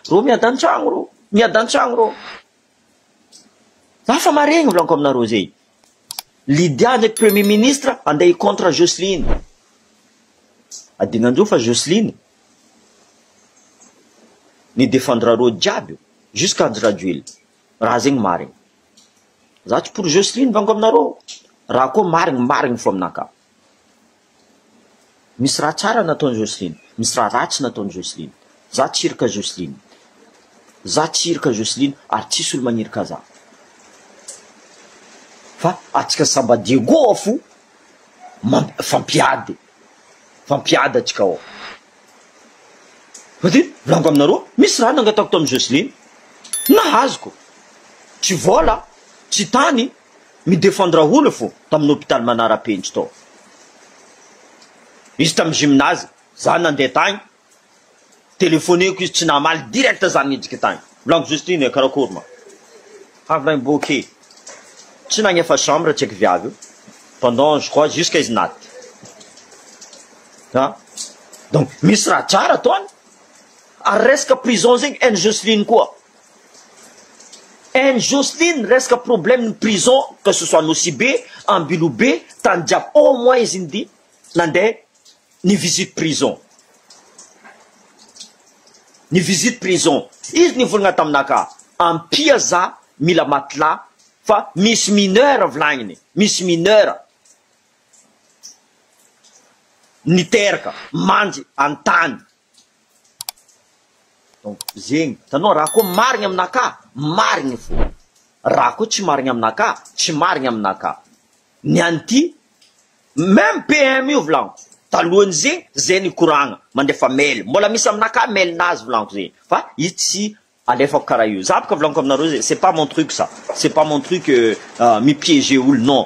Reo miady an-tragno reo, miady an-tragno reo. Za fa maregny volaniko aminareo zay. Lydia ndraiky premier ministre andeha hi contre Jocelyne. Adinandreo fa Jocelyne ni defendre reo jiaby io jusqu'à Andry Rajoelina. Raha zegny marigny. Za tsy pour Jocelyne vango aminareo. Raha koa marigny marigny fo aminakahy. Misy raha tsara nataon'i Jocelyne, misy raha ratsy nataon'i Jocelyne. Za tsy iraka Jocelyne. Za tsy iraka Jocelyne ary tsisy olo magniraka za. Fa atsika samba Diego ao fo mamp- fampiady, fampiady atsika ao. Fa ty volaniko aminareo, misy raha nangatahako tamin'i Jocelyne, nahazoko. Tsy vôla, tsy tany, Mi-defendre olo fo tamin'ny hôpital manara-penitra tao. Izy tamin'ny gymnase, za nandeha tagny, telephoneko izy tsy namaly direct za niditra tagny. Volaniko Justine e, karakory ma? Ha volagny boke. Tsy nagnefa chambre tsaiky viavy io pendant je crois jusqu'à izy naty. Ha? Donc misy raha tsara ataony. Ary resaka prison zegny hain'i Jocelyne koa. Hain'i Jocelyne resaka problème ny prison que ce soit Nosy Be, Ambilobe, tany jiaby au moins izy ny nandeha ny visite prison. Ny visite prison. Izy nivolagna taminaka ampia za mila matelas fa misy mineur volagniny, misy mineur niteraka mandry an-tany. Donc zegny, hitanao raha koa marigny aminakahy, marigny fô, raha koa tsy marigny aminakahy, tsy marigny aminakahy, ny an'ity meme PM io volagniko, talohan'izegny zay nikoragna mandefa mail, mbola misy aminakahy mail-nazy volagniko zegny fa izy tsy Alefako karaha io. Za boka volaniko aminareo zay, c'est pas mon truc ça, c'est pas mon truc mi-pieger olo non.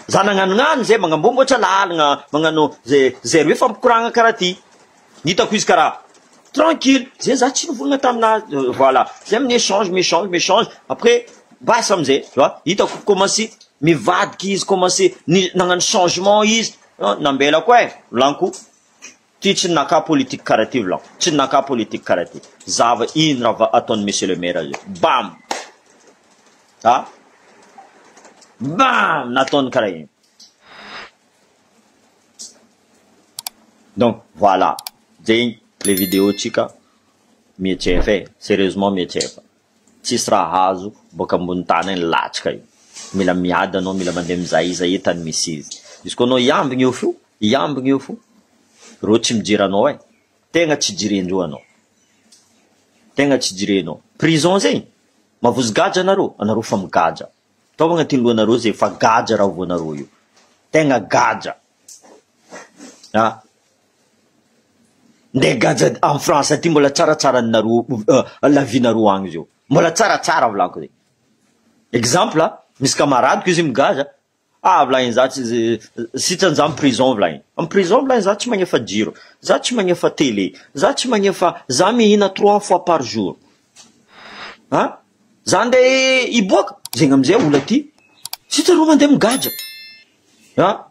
Za nagnanognano zay, magnamboamboatra lalagna, magnano zay zay roe fampikoragna karaha ty. Hitako izy karaha tranquille, zay za tsy nivolagna taminazy, voilà, zay mi-echange mi-echange mi-echange, après basa amizay, tu vois, hitako commence mivadiky izy, commence ni- nagnano changement izy, nambelako e, volaniko. Ty tsy naka politique kara ty vlan, tsy naka politique kara ty, zava ino raha va ataony monsieur le maire zao, bam! A! Bam! Nataony kara iny. Donc voilà, zegny le vidéo tsika mihetsefa e, sérieusement mihetsefa. Tsisy raha azo boaka ambony tany agny latsaka io. Mila miady anao, mila mandeha mizahizahia tany misy izy. Izy koa anao hiambigny eo fo, hiambigny eo fo, reo tsy mijery anao e. Tegna tsy jerendreo anao. Tegna tsy jerenao. Prison zegny, mavozo gadra anareo, anareo fa migadra. Ataovy agnatin'ny lohanareo zay fa gadra raha voanareo io. Tegna gadra. Ah. Ndeha gadra en France aty mbola tsaratsara ninareo la vie nareo agny zio. Mbola tsaratsara volako zay. Exemple, misy camaradeko izy migadra, ah volagny za tsy sitrany za am prison volagny. Am prison volagny za tsy magnefa jiro, za tsy magnefa télé, za tsy magnefa, za mihina trois fois par jour. An? Za ndeha hiboaka, zegny amizay olo aty, sitrany reo mandeha migadra. An?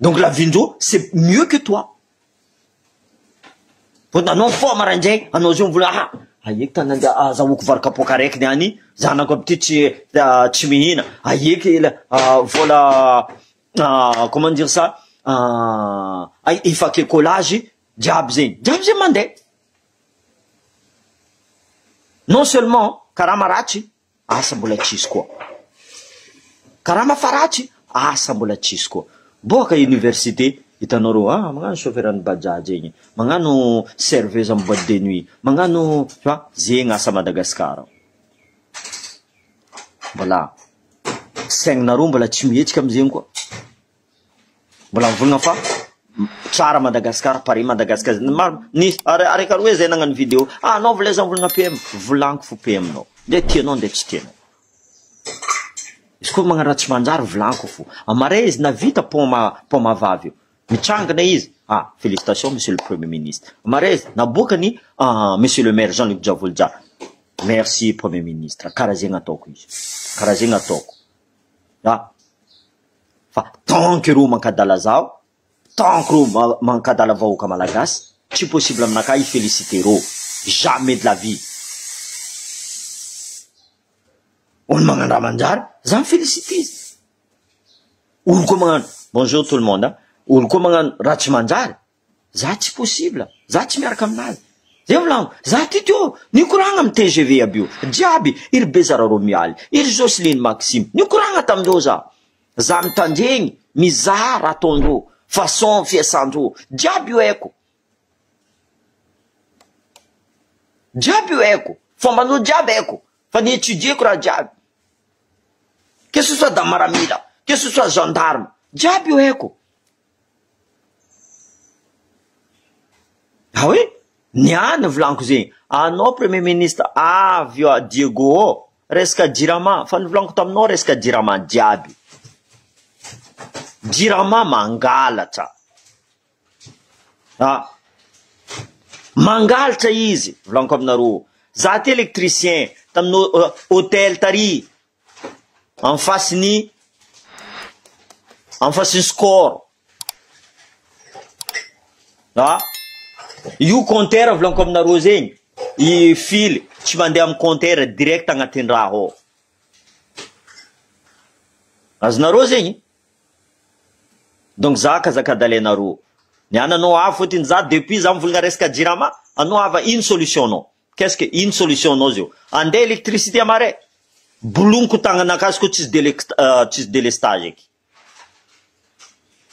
Donc la vie-ndreo c'est mieux que toi. Vao anao mifoha maraindray, anao zao mivola ah aieky tany andeha azahoako vary kapoaka araiky niany, zanako aby ty tsy tsy mihina, aieky vola comment dire ça efa collage jiaby zegny, jiaby zegny mandeha. Non seulement karama ratsy Asa mbola tsisy koa. Karama fa ratsy, asa mbola tsisy koa. Boaka université, hitanao reo, ah magnano chauffeur an'ny bajaj egny, magnano serveuse am boite de nuit, magnano tu vois, zegny asa Madagascar ao. Mbola saigninareo mbola tsy mihetsika amizegny koa. Mbola mivolagna fa tsara Madagascar, Paris Madagascar, ny maro nisy ary araiky aroe zay nagnano vidéo, ah anao vola aiza mivolagna PM, volagniko fo PM nao, ndre tianao ndre tsy tianao, izy koa magnano raha tsy manjary volagniko fo, amaray izy navita pont ma pont mahavavy io, mitsangana izy, ah félicitation monsieur le premier ministre, amaray izy naboakany monsieur le maire Jean Luc Djavolja, merci premier ministre, karaha zegny ataoko izy, karaha zegny ataoko, ah. Fa tant que reo mankadala zaho, tant que reo mankadala vahoaka malagasy. Tsy possible aminakahy i feliciter reo, jamais de la vie. Olo magnano raha manjary, za mi felicite izy. Olo koa magnano, bonjour tout le monde a, olo koa magnano raha tsy manjary, za tsy possible, za tsy miaraka aminazy. Zay volagno, za ty teo nikoragna amy tgv aby io, jiaby, iry Bezara Romialy, iry Jocelyne Maxime, nikoragna tamindreo za. Za mitandregny, mizaha raha ataondreo, façon fiasandreo, jiaby io haiko. Jiaby io haiko, fomban'olo jiaby haiko, fa ni-etudier-ko raha jiaby. Que ce soit dans maramila, que ce soit gendarme, jiaby io haiko. Ah oui? Niany volaniko zegny, anao premier ministre avy eo a Diego ao, resaka jirama, fa nivolaniko taminao resaka jirama jiaby. Jirama mangalatra. Ah. Mangalatra izy, volaniko aminareo. Za ty électricien tamin'ny hôtel tary en face ny en face ny score. Ah. Io compteur volaniko aminareo zegny, i fily tsy mandeha amy compteur direct agnatin'ny raha ao. Azonareo zegny? Donc za kazakadalenareo. Niany anao avy fôtony za depuis za mivolagna resaka jirama, anao ava ino solution nao? Qu'est-ce que ino solution nao zio? Andeha électricité amare? Boloniko tagnanakahy izy koa tsisy délec tsisy délestage eky.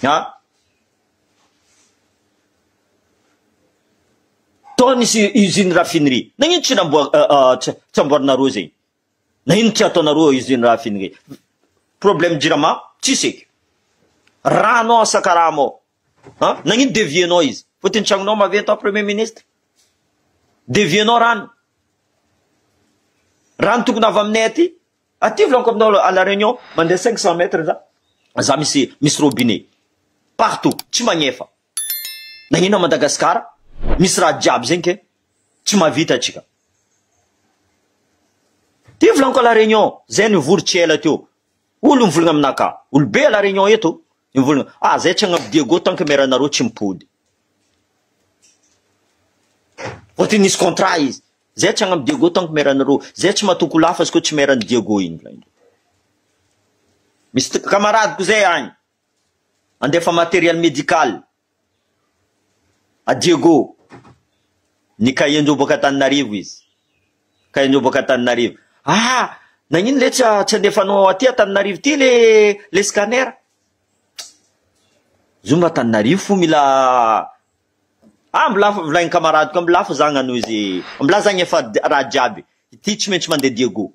Ah? Tao nisy usine raffinerie. Nagnino tsy namboa tsy amboarinareo zegny? Na ino tsy ataonareo usine raffinerie? Problème jirama tsisy eky. Rano ao Sakarama ao. Ah? Nagnino devier-nao izy? Fôtony tragnonao maventy ao premier ministre. Devier-nao rano. Rano tokony avy aminay aty. Aty volaniko aminao à la Réunion mandeha 500 mètres za. Za misy misy robinet. Partout tsy magnefa. Nagnino à Madagascar misy raha jiaby zegny ke tsy mahavita atsika. Ty volaniko à la Réunion zay nivory tsy ela teo. Olo mivolagna aminaka, olo be à la Réunion eto mivolagna, ah zay tsy agnaby Diego tant que maire-nareo tsy mipody. Fôtony nisy contrat izy. Zay tsy agnaby Diego tant que maire-nareo, zay tsy matoky olo hafa izy koa tsy maire-n'i Diego igny volagnindreo. Misy camaradeko zay agny andefa matériel médical a Diego. Ny cahier-ndreo boaka Antananarivo izy. Cahier-ndreo boaka Antananarivo. Ah, nagnino le tsy tsy andefanao aty Antananarivo ty le le scanner? Zo mba Antananarivo fo mila ah mbola volagniny camaradeko mbola fa za hagnano izy mbola za agnefa raha jiaby ity tsy maintsy mandeha Diego.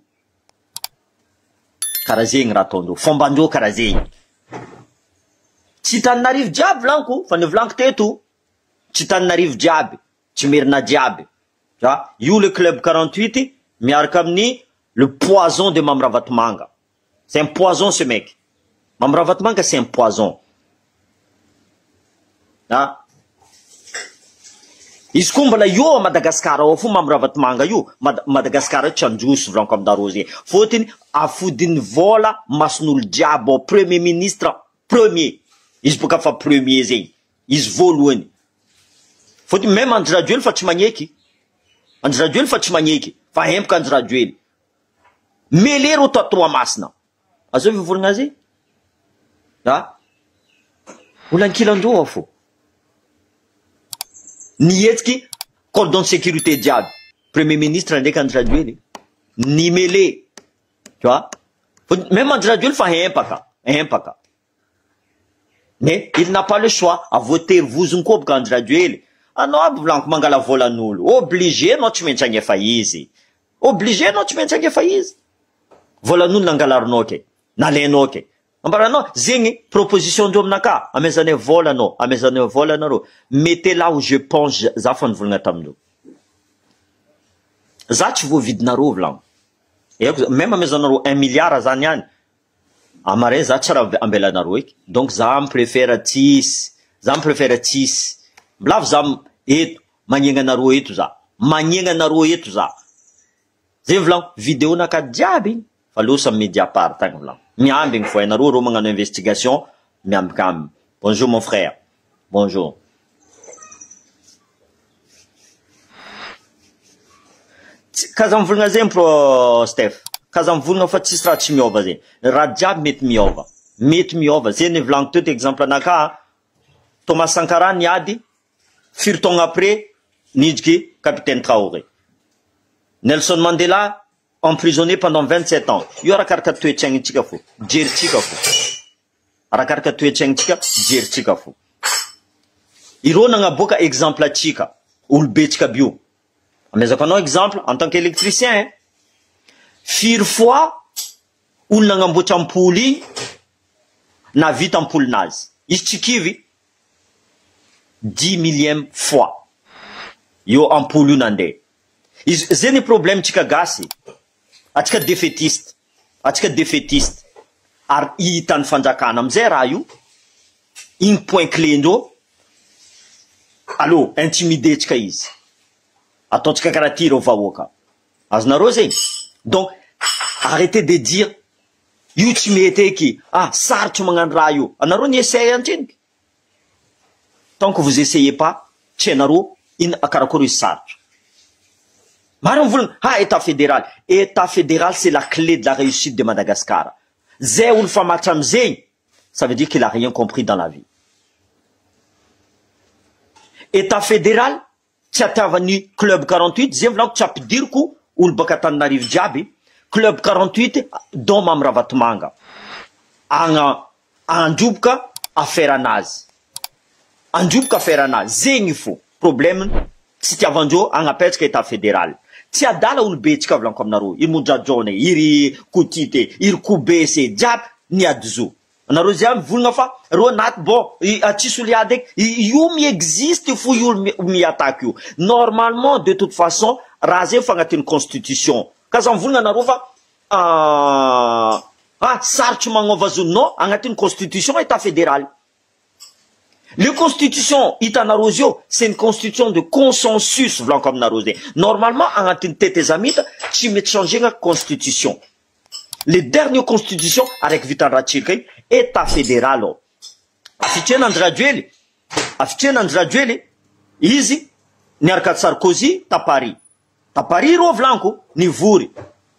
Karaha zegny raha ataondreo, fombandreo karaha zegny. Tsy Tananarivo jiaby volaniko fa nivolaniko teto, tsy Tananarivo jiaby, tsy Merina jiaby. Ah, io le club 48 miaraka amin'ny le poison de Mamy Ravatomanga. C'est un poison ce mec. Mamy Ravatomanga c'est un poison. Ah. Izy koa mbola io a Madagasikara ao fo Mamy Ravatomanga io, Mad- Madagasikara io tsy handroso volaniko aminareo zegny. Fôtony afodin'ny vola mason'olo jiaby ao, premier ministre premier. Izy boka fa premier zegny. Izy voalohany. Fôtony même Andry Rajoely fa tsy magneky. Andry Rajoely fa tsy magneky. Fa hempaka Andry Rajoely. Mêlé reo tato Toamasina. Azovy mivolagna azy? Ah? Olo ankilan-droa fô. Nihetsiky cordon de sécurité jiaby. Premier ministre ndraiky Andry Rajoely. Ni mêlé. Tu vois? Même Andry Rajoely fa hempaka. Hempaka. Mais il n'a pas le choix. Avoatery vozony koa boka Andry Rajoely. Anao aby volaniko mangala volan'olo. Obligé anao tsy maintsy agnefa izy. Obligé anao tsy maintsy agnefa izy. Volan'olo nangalarinao ke. Nalainao ke. Ambaranao zegny proposition ndreo aminakahy. Amezanay vola anao. Amezanay vola anareo. Mettez là où je pense za fa nivolagna tamindreo. Za tsy voavidinareo volagno. Haiko même amezanareo un milliard zany ihany. Amare za tsy raha ambelanareo eky. Donc za mi-préfère tsisy. Za mi-préfère tsisy. Mbilavo za eto magnegna anareo eto za. Magnegna anareo eto za. Zay volagno vidéo naka jiaby igny fa losa amy Mediapart agny volagno. Miambigny fo hainareo reo magnano investigation miambikambiny. Bonjour mon frère. Bonjour. Ka za mivolagna zegny pro Steph, ka za mivolagna fa tsisy raha tsy miôva zegny, raha jiaby mety miôva, mety miôva, zay nivolaniko teo ty exemple anakahy, Thomas Sankara niady, firy taogno après nidriky capitaine Traoré, Nelson Mandela emprisonné pendant 27 ans, io arakaraka toe-tsaignintsika fô, jerintsika fô, arakaraka toe-tsaignintsika, jerintsika fô, ireo nagnaboaka exemple atsika, olobetsika aby io. Amezako anao exemple en tant qu'électricien, firy fois olo nagnamboatra ampoly igny navita ampoulinazy izy tsy kivy dix millième fois io ampoly io nandeha izy. Zay ny problème tsika gasy, atsika défaitiste, atsika défaitiste, ary hitan'ny fanjakana amizay raha io igny point clé ndreo. Allo intimidé tsika izy, ataontsika karaha ty reo vahoaka azonareo zegny. Donc arrêtez de dire io tsy mety eky, ah, sarotry magnano raha io. Anareo ny essaye antreniky, tant que vous essayez pas, tsy hainareo ino karakory izy sarotry. Maro mivolagna ah état fédéral, état fédéral, c'est la clé de la réussite de Madagascar. Zay olo fa matra amizegny, ça veut dire qu'il a rien compris dans la vie. État fédéral tsy atiavan'ny Club 48 zay volaniko, tsy ampidiriko olo baka Tananarivo jiaby Club 48 dont Mamy Ravatomanga agna androboka affaire anazy, androboka affaire anazy zegny fo problème tsy tiavandreo agnapetraka état fédéral. Tsy adala olobetsika volaniko aminareo, iry Mondrajone, iry Kotite, iry Kobese jiaby niady zo anareo zay mivolagna fa reo anaty. Bon, tsisy olo hiady eky io, miexiste fo io olo miataky io normalement. De toute façon raha zay fa agnatin'ny constitution, ka za mivolagna anareo fa ah, sarotry magnova zo. Non, agnatin'ny constitution état fédéral, le constitution hitanareo izy io, c'est une constitution de consensus volaniko aminareo zay. Normalement agnatin'ny tetezamita tsy mety changena constitution. Le dernier constitution araiky vitany Ratsirika iny, état fédéral ao. Afitrena Andry Rajoely, afitrena Andry Rajoely izy niaraka Sarkozy ta Paris, ta Paris ro volaniko nivory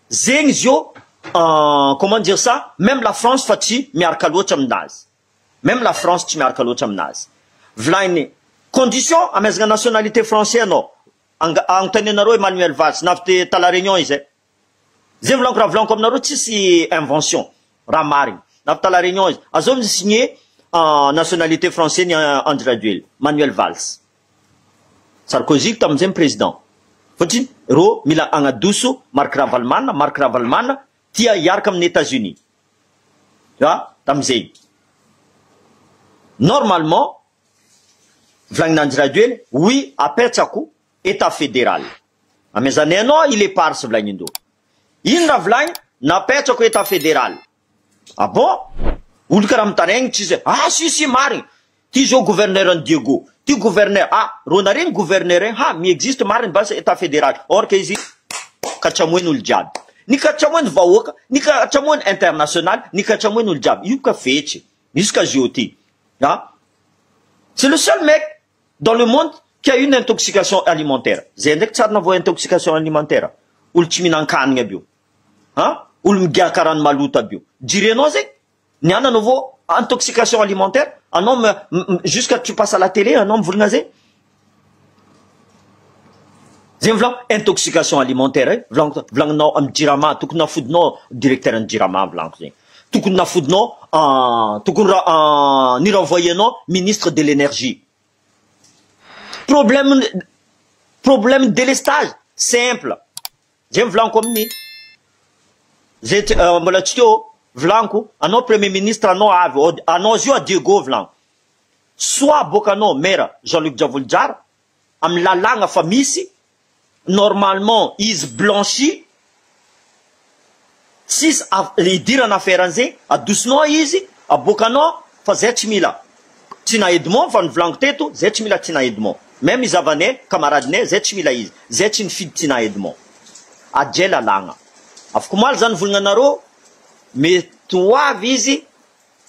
zegny izy io. Comment dire ça, même la France fa tsy miaraka loatra aminazy, même la France tsy miaraka loatra aminazy. Volainy condition amezana nationalité français anao, agnontany anareo Emmanuel Valls navy ta La Réunion izy zay volaniko. Raha volaniko aminareo, tsisy invention, raha marigny, navy ta La Réunion izy azao mi signé nationalité français ny Andry Rajoely, Manuel Valls, Sarkozy tamizay président, fôtiny ro mila agnadoso Marc Ravalomanana, Marc Ravalomanana tia hiaraka amin'ny États-Unis a tamizay. Normalement volagnina Andry Rajoely oui, apetsako état fédéral amezanay anao îles Éparses. Volagnindreo ino raha volagny napetrako état fédéral? Ah bon, olo karaha mitaregny tsisy. Ah si si, marigny ty zao gouverneur ny Diego ty gouverneur, ah ro naregny gouverneur igny ha miexiste marigny basa état fédéral. Or que izy katsamoiny olo jiaby, ny katsamoiny vahoaka, ny katsamoiny international, ny katsamoiny olo jiaby io ka fetsy misy ka zio ty. Ah, c'est le seul mec dans le monde qui a une intoxication alimentaire zay ndraiky tsary navoa intoxication alimentaire. Olo tsy mihinan-kanigny aby io a, olo migiaka rano maloto aby io, jirenao zegny ny ana anao intoxication alimentaire anao jusqu'à tu passes à la télé anao mivolagna zegny zegny volagno intoxication alimentaire e. Volaniko, volagninao amy Jirama, tokony nafodinao directeur ny Jirama, volaniko zegny tokony nafodinao, tokony raha ny renvoyenao ministre de l'énergie. Problème délestage simple zay mivolaniko amin'ny zay mbola tsy teo. Volaniko anao premier ministre, anao avy anao zy io a Diego, volaniko soit boaka anao maire Jean-Luc Djavojozara amy lalàgna fa misy, normalement izy blanchi, tsisy idirana affaire an'zay, adosonao izy, aboakanao fa zay tsy mila Tina Edmond. Fa nivolaniko teto zay, tsy mila Tina Edmond, même izavanay camaradinay zay tsy mila izy, zay tsy nifidy Tina Edmond. Adjay lalàgna afaka omaly zany volagna anareo, mety ho avy izy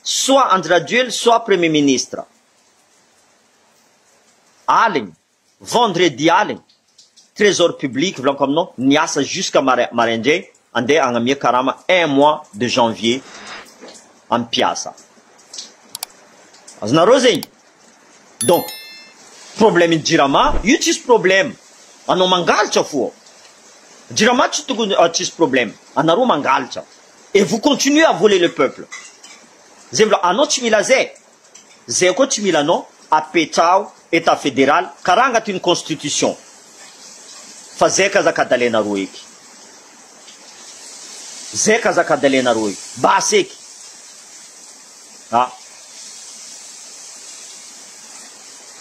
soit Andry Rajoely soit premier ministre aligny vendredi aligny. Trésor public volaniko aminao niasa jusqu'à maraindray andeha hagnamia karama un mois de janvier amin'ny mpiasa. Azonareo zegny? Donc problème ny jirama io tsisy problème anao mangalatra fo ao. Jirama tsy tokony tsisy problème anareo mangalatra et vous continuez à voler le peuple. Zay mbola anao tsy mila zay. Zay koa tsy mila anao apetraho etat federal karaha agnatin'ny constitution fa zay kazakadalenareo eky zay kazakadalenareo eky basy eky a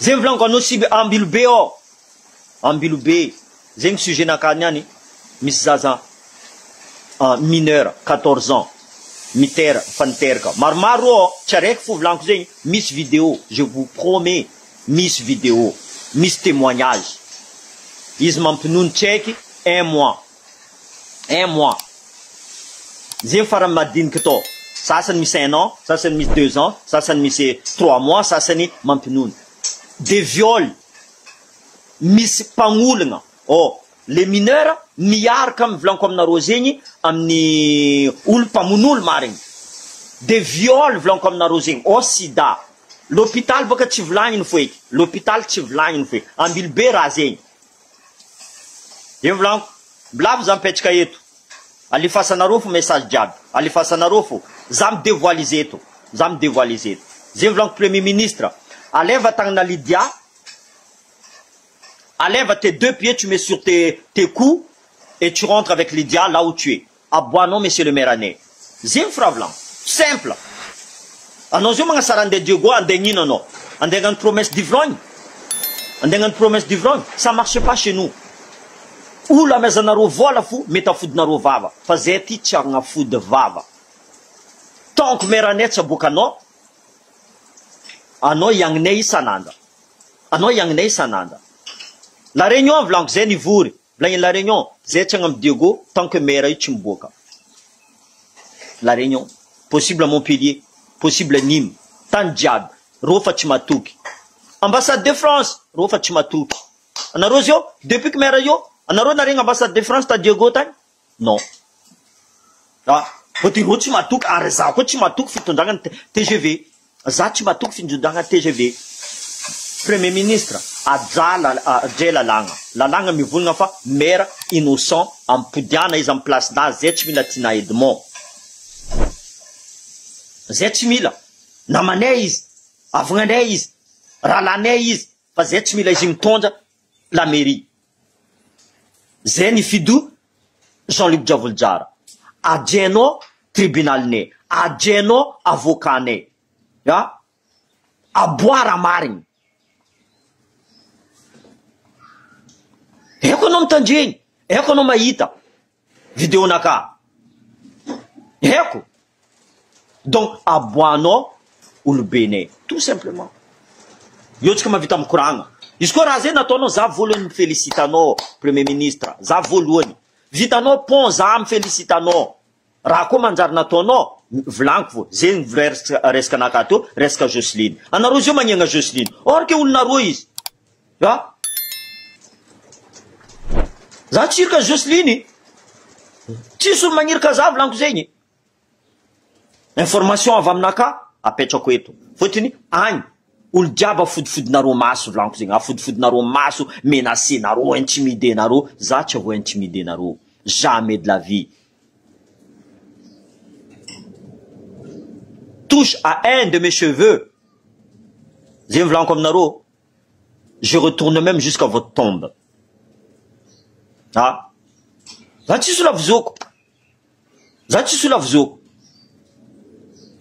zay mivolaniko anao sy ambilobe ao Ambilobe, zegny sujet nakah niany, misy zaza mineur 14 ans mitera fa niteraka maromaro reo ao, tsy araiky fo volaniko zegny, misy video je vous promets misy video, misy temoignage, izy mampinono tsy haiky un mois, un mois, zegny farany madiniky tao, sasany misy un an, sasany misy deux ans, sasany misy trois mois, sasany mampinono, de viol. Misy mpagnologna oh le mineur miaraka am volaniko aminareo zegny amin'ny olo mpamono olo marigny de viol volaniko aminareo zegny oh sida l'hôpital bôka tsy volagniny fo eky l'hôpital tsy volagniny fo eky ambilobe raha zegny de volaniko mblavo za mipetraka eto alefasanareo fo message jiaby alefasanareo fo za mi devoilise eto za mi devoilise eto zegny volaniko premier ministre aleva tagnana Lydia Aleva tes deux pieds tu mets sur tes tes cous et tu rentres avec Lydia là où tu es. Aboahanao monsieur le maire anay. Zegny firavolagna. Simple. Anao zio magnasara andeha Diego andeha hagnino anao? Andeha hagnano promesse d'ivrogne? Andeha hagnano promesse d'ivrogne? Ça marche pas chez nous. Olo amezanareo vola fo mety afodinareo vava fa zay aty tsy agnafody vava. Tant que maire anay tsy aboakanao anao hiagninay isan'andra. Anao hiagninay isan'andra. La Réunion volaniko zay nivory volagniny La Réunion zay tsy agnamy Diego tant que maire io tsy miboaka. La Réunion possible Montpellier possible Nîmes tany jiaby reo fa tsy matoky. Ambassade de France reo fa tsy matoky. Anareo zio depuis que maire io anareo naregny ambassade de France ta Diego tagny? Non. Ah, fa ty reo tsy matoky ary za koa tsy matoky fitondragna TGV. Za tsy matoky fitondragna TGV. Premier ministre, aja aja lalàgna. Lalàgna mivolagna fa maire innocent ampodiana izy amy place nazy zay tsy mila Tina Edmond. Zay tsy mila. Namanay izy, avognanay izy, rahalanay izy, fa zay tsy mila izy mitondra la mairie. Zay ny fido Jean Luc Djavoljara. Ajainao tribunalinay, ajainao avocat-nay. Ah, aboa raha marigny. Haiko anao mitandregny, haiko anao mahita vidéo-naka. Haiko. Donc aboanao olobenay tout simplement. Eo tsika mahavita mikoragna. Izy koa raha zay nataonao za voalohany mifélicite anao premier ministre, za voalohany. Vitanao pont za mifélicite anao. Raha koa manjary nataonao volaniko fo zegny resaka anakahy teo resaka Jocelyne. Anareo zio magnegna Jocelyne. Or que olonareo izy. Ah. Za tsy irika Jocelyne. Tsisy olo magnirika za volaniko zegny. Information avy aminakahy apetrako eto. Fôtony agny olo jiaby afodifodinareo maso volaniko zegny, afodifodinareo maso, menacenareo, intimidenareo, za tsy avo intimidenareo. Jamais de la vie. Touche à un de mes cheveux. Zegny volaniko aminareo. Je retourne même jusqu'à votre tombe. Ah. Za tsisy olo avozoko. Za tsisy olo avozoko.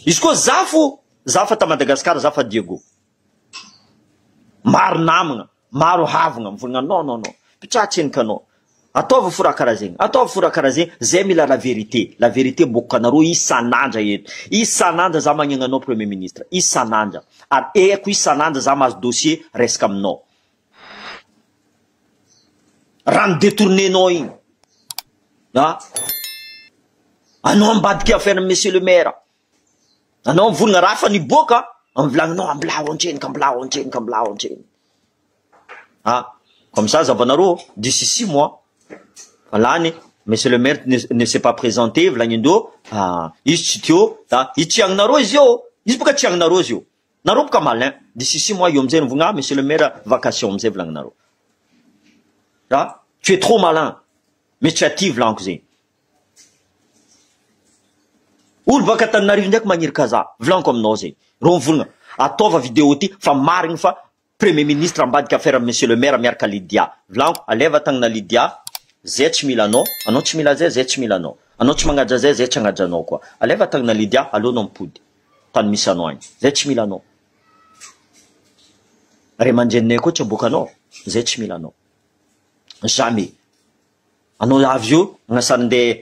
Izy koa za fo, za fa ta Madagascar, za fa Diego. Maro namagna, maro havagna mivolagna non non non. Pitsahatsenika anao. Ataovy fo raha karaha zegny. Ataovy fo raha karaha zegny. Zay mila la vérité. La vérité bokoko anareo isan'andra eto. Isan'andra za magnegna anao premier ministre. Isan'andra. Ary eko isan'andra za mahazo dossier resaka aminao. Raha ni-détourné-nao igny. Ah. Anao ambadiky affaire monsieur le maire. Anao mivolagna raha fa niboaka, mivolagninao ambilao antrenika, ambilao antrenika, ambilao antrenika. Ah. Comme ça zavanareo d'ici 6 mois fa lany monsieur le maire ne s'est pas présenté, volagnindreo izy tsy teo da izy tsy agninareo izy io, izy boka tsy agninareo izy io, nareo boka malin. D'ici 6 mois io amizay nivogna monsieur le maire vacation amizay volagninareo. Ah, tu es trop malin, mais tsy aty volaniko zegny. Olo baka Antananarivo ndraiky magniry kaza, volaniko aminao zegny. Reo mivolagna ataova vidéo ty fa marigny fa premier ministre ambadika affaire monsieur le maire miaraka Lydia. Volaniko aleva tagnana Lydia, zay tsy mila anao, anao tsy mila zay, zay tsy mila anao. Anao tsy magnaja zay, zay tsy agnaja anao koa. Aleva tagnana Lydia, aleonao mipody tany misy anao agny. Zay tsy mila anao. Ray aman-dreninay koa tsy aboakanao, zay tsy mila anao. Jamais. Anao avy eo agnasany ndeha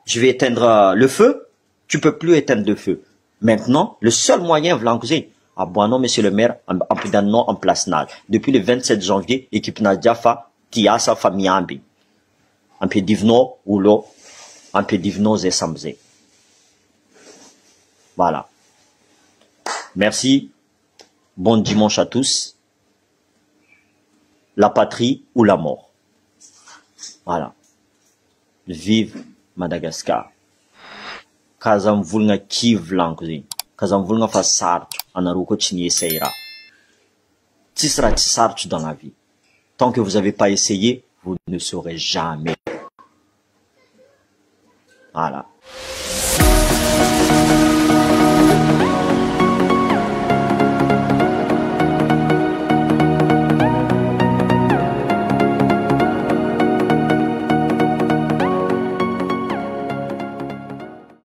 je vais éteindre le feu, tu peux plus éteindre le feu. Maintenant, le seul moyen volaniko zegny, aboanao monsieur le maire, ampidaninao en place nazy. Depuis le 27 janvier, équipe nazy jiaby fa ty asa fa miambigny. Ampiadivinao olo, ampiadivinao zay samby zay. Voilà. Merci. Bon dimanche à tous. La patrie ou la mort. Voilà. Vive Madagascar. Kaza mivolagna kivy volaniko zegny. Kaza mivolagna fa sarotro. Anareo koa tsy ni-essaye raha. Tsisy raha tsy sarotro dans la vie. Tant que vous avez pas essayé, vous ne saurez jamais. Voilà.